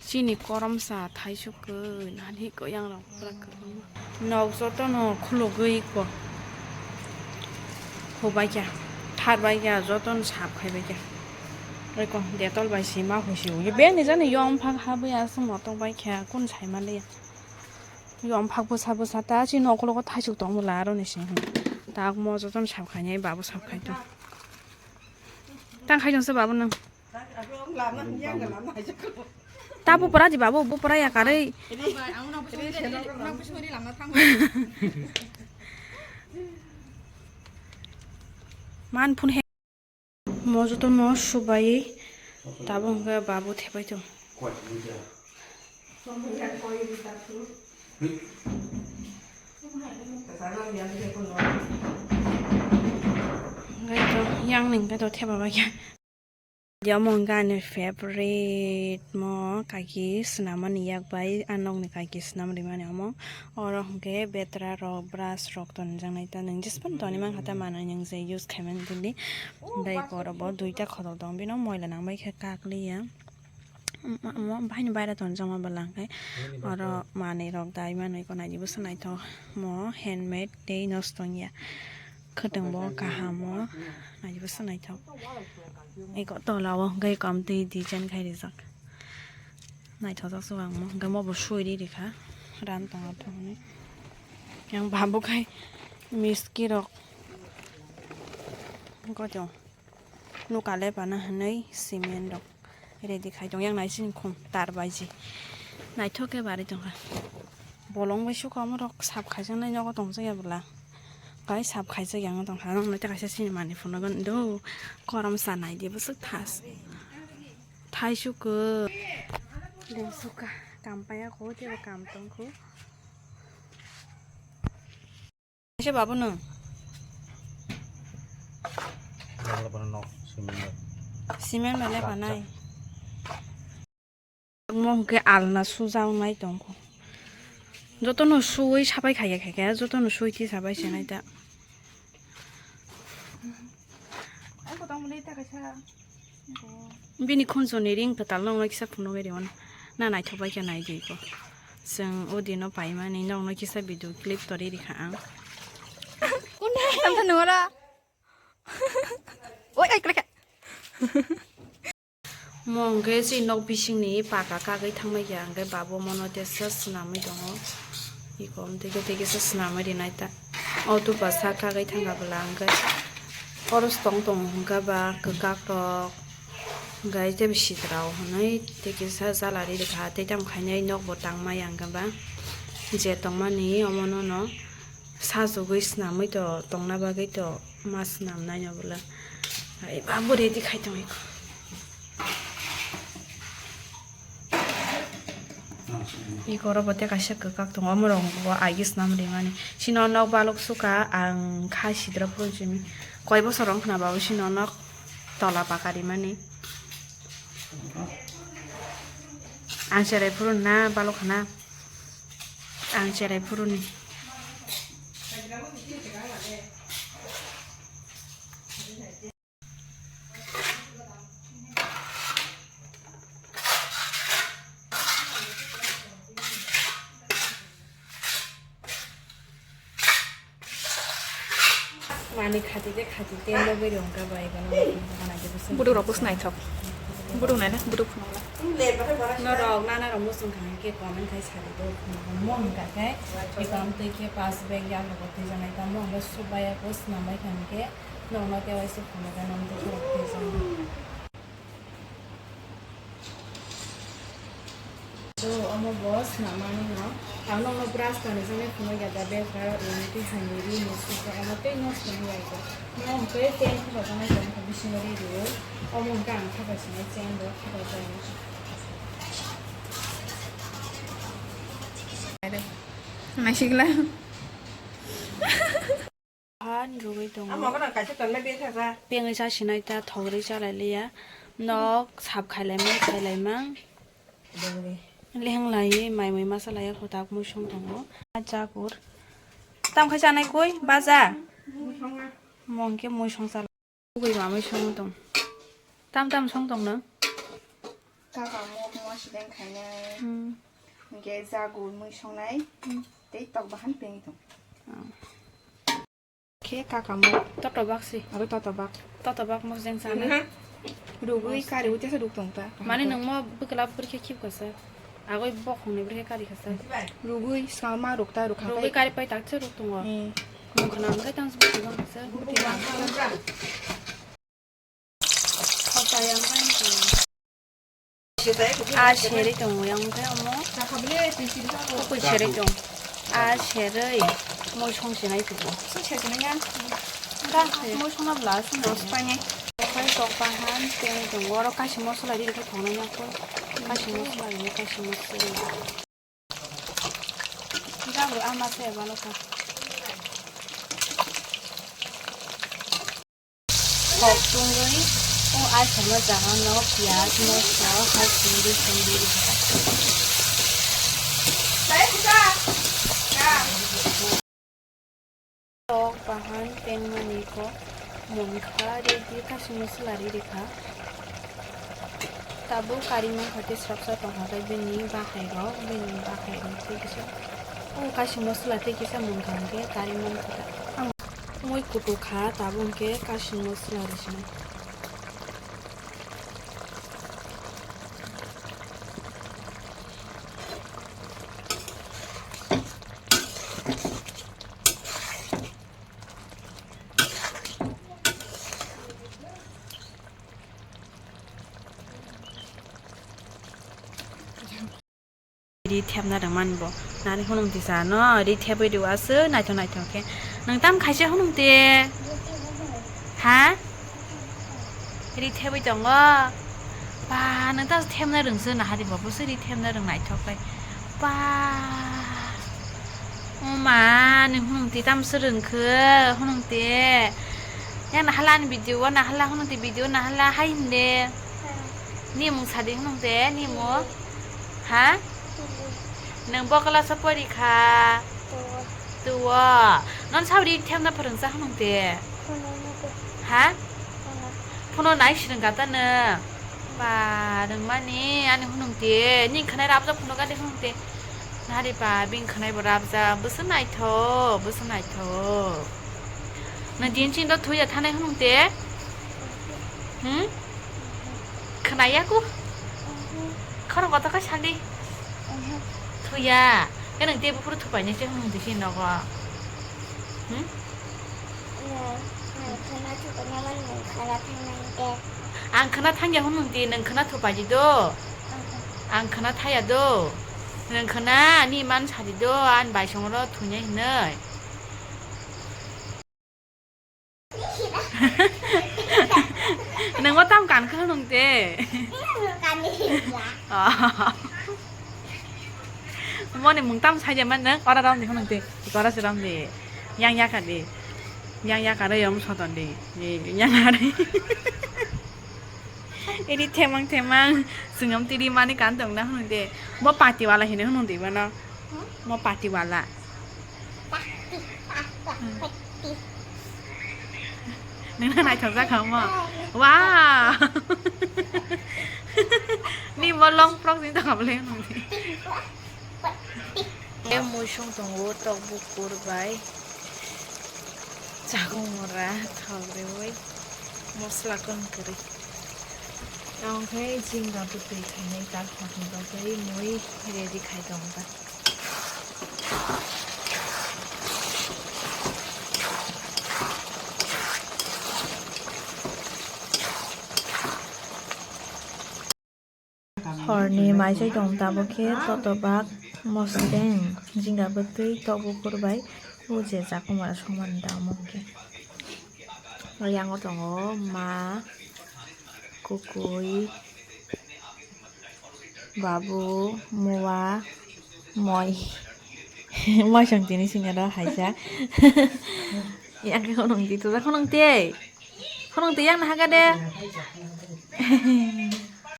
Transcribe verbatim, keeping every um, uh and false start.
Chini koromsa thaisuk khe nani ko yang rok pura kwbangma. Nok jotono khulugwi ko. Khubaikha, tharbaikha, jotono sap khaibaikha. Oi ko detol bai sima husi ui. Beni jani yom phak habwi aswk motok baikha, kun saimaliya. Yom phak bwsa bwsa ta chini okologo thaisuk tongmwla aroni se. Tak mo jotono sap khainai babu sap khai tong. Tang khai tongsa babu nang. Ta bupra di babu, bupra ya karwi. Man phun he. Mo joto no subai tabuk hwnkhe babu thepai tong. Hwnkhe to yang ni hwnkhe to theba bai khe. Omo hwnkhe ani favorite mo kaki swnamani yak bai, a nokni kaki swnam rimani omo. Oro hwnkhe betra rok, brush rok tonjak nai ta, nwng jespan toni mankha ta manwi nwng je use khaimani daily. Tei eko oro bo duita khotol tong, bino moila nang bai khe kak liya. Omo, omo bahai ni baira tonjak ma bwla hwnkhe oro manwi rok dai manwi ko naidi bwswk naithok mo handmade tei nosto wngya. Khwtwng bo kaham o, naidi bwswk naithok. Eko tola o hwnkhe eko amtwi design khai rijak. Naithok jak se ang mo, hwnkhe mo bo sui ri rikha. Ran tong aphuru hwnwi. Yang babu khai miski rok. Eko to nuka le pana hwnwi cement rok ready khai tong. Yang nai sini khum tar bai ji. Naithok khe bari tongkha. Bolong bai sukha omo rok sap khaijaknai nogo tongjakya bwla. Bai sap khaijak yang tongkha. Nokno tei kaisa sini manwi phunukgo do. Korom sa naidi bwswk thas. Thaisukgo. Densukha. Kam paya kho tei bo kam tongkho. Kaisa babu no. Cement bai le panai. Mo hwnkhe alna suja wngnai tongkho. Jotono suwi sapai khaiya khaikhe, jotono suwi tisa bai se nai ta. Bini khunjoni ring kwtal nokno kisa phunugwi rw na naithok bai khe nai di ko. Chwng o dino paimani nokno kisa video clip torwi rikha ang. Tamtha nungora. Oi, ai, krekha. Mo hwnkhe chini nok bisingni paka kagwi thangbai kha, hwnkhe babu mono tesa swnamwi tongo. Iko teke teke se swnamwi rinai ta. O tupa sa kagwi thangkha bwla hwnkhe. Oro se tong tong hwnkha ba kwkak rok. Hwnkhe tei bisi rao hwnwi tei kisa jala ri rwkha tei tamo khainai nokbo tangmaya hwnkhe ba je tongmani omono no sajagwi swnamwi to tongna bagwi to ma swnamnai no bwla ai ba bo ready khai tongwi kho. Iko oro bo tei kaisa kwkak tongo, omorok bo agi swnam rimani. Chini o nok balok sukha, ang kha sidra phuru simi. Koi bosor wng khna ba bo chini o nok tola paka rimani. Ang cherai phuru na balok khna. Ang cherai phuru ni. Mani khati de khati de logoi rong ka bai gana. Buduk rok bus naithok. Buduk naina, buduk phunukla. Norok nana rok muchung kha hwnkhe comment khai sadi do. Mo hwnkha khe, ekam twi khe pass bag ya logo twi janai tamo hwnkhe subaya post namai kha hwnkhe. Nokno tei waisa phunukjak, nokno tei khorok twijak. So, omo bo swnamani no. Ang nokno brush tani jani phunukya da, bag rok rwni tei hamni ri ni sukha, omo tei no swnam lai ko. Mo hwnkhe chain khapajak nai tong kha bisingo ri rio. Omo hwnkhe ang khapaisinai chain bo khapajak. Naisikla. Phan rwgwi tongo. Amo gana kaisa tonne bini thasa. Pengwi chasinai ta thogri chalai liya. Nok sap khailaimang khailaimang. Dongri. Leheng lai mai mui masa lai kho tak mui song tongo. Chakur. Tam khai chanai koi baja. Mui songa. Mong ke mui song chalai. Bugui mamui song tong. Tam tam song tong no. Kaka mo. Mosdeng khainai. Hmm. Hwnkhe jago mui songnai. Hmm. Tei tok bahan pengwi tong. Oh. Khe kaka mo. Toto bak si. Abo toto bak. Toto bak mosdeng sana. Rugwi kari ute se ruk tong ta. Mani nang mo bwkla bwrwi khe khip kasa. Agoi bokhong ni bwrwi khe kari kasa. Rugwi sama ruk ta ruk kha. Rugwi kari pai tak se ruk tongo. Hmm. Mung khna hwnkhe tang se bwrwi bang kasa. A serwi tongo yang khe omo. Kukui serwi tong. A serwi moi song se nai tubu. Song se nai ya. Da moi song na bla song dos pani. Kai tok bahan tei tongo. Oro kashi mosola ri khe thongnai ya ko. Kashi mosola ri kashi mosola ri. Da bro ama se balo ka. Kok tungwi o aisano jagano piyaj, moso, hai sindi sindi rijak. Tok bahan tengmani kok mungkha ridi kashi mosola ri rikha. Tabuk kari mungkha tei sroksa tongkha khe bini bahai rok, bini bahai rok tei kisa o kashi mosola tei kisa mungkha hwnkhe kari mungkha ta. Mui kutu kha tabuk hwnkhe kashi mosola rwsino. Ri thepna rwmani bo. Nani hwnung tisa no ri thepwi rw aswk naithok naithok khe. Nwng tam khaisa hwnung te? Ha? Ri thepwi tongo? Ba, nwng ta thepna rwngse nahari bo, bwswk ri thepna rwng naithok khe. Ba. O ma, nwng hwnung te tam swrwng khe, hwnung te. Yang nahala ani video, nahala hwnung te video, nahala hai hinde. Ni mung sadi hwnung te, ni mung. Ha? Nwng bo class o pori kha? Tuo. Non sab ri themna phwrwngsa hwnung te. Ha? Phono nai swrwng kha ta nwng. Ba, rwngmani ani hwnung te. Ni khwnai rabjak phono gade hwnung te. Nari ba, bini khwnai bo rabjak. Bwswk naithok, bwswk naithok. Nwng din chin do thuya thanai hwnung te. Hmm? Khwnaya ku? Khorang kotor khe sadi. Thuya. Khe nwng tei buphuru thupainai se hwnung di se nogo. Hmm? Ang khwna thangya hwnung di, nwng khwna thupai di do. Ang khwna thaya do. Nwng khwna ni man sadi do, ani bai songro thunya hinoi. Nwng o tam kan khe hwnung te? Moni mung tam sai de man nwng? Ora ram di hwnung te. Ora se ram di. Yang ya ka di. Yang ya ka re yom soton di. Yang ya re. Iri themang themang. Sungam tiri mani kan tong na hwnung te. Bo pati wala hine hwnung te bono. Mo pati wala. Nini naithok jak kha mo. Wow. Ni mo long frock ni tong kha bole. E muisung tongo, tok bukur bai. Chakung mora, thok rewi, mosla kon kwrwi. Tamo khe jinga bwtwi khainai, tak thok ni bagwi mui ready khai tongo ta. Horni maisai tong tabuk khe totobak, mosdeng, jinga bwtwi, tok bukur bai o je chakumara songmani da omo hwnkhe. Yang o tongo ma, kukui, babu, mua, moi. Moi song tini singaro haisa. Yang khe khonong di, tujak khonong tei. Khonong tei yang naha gade.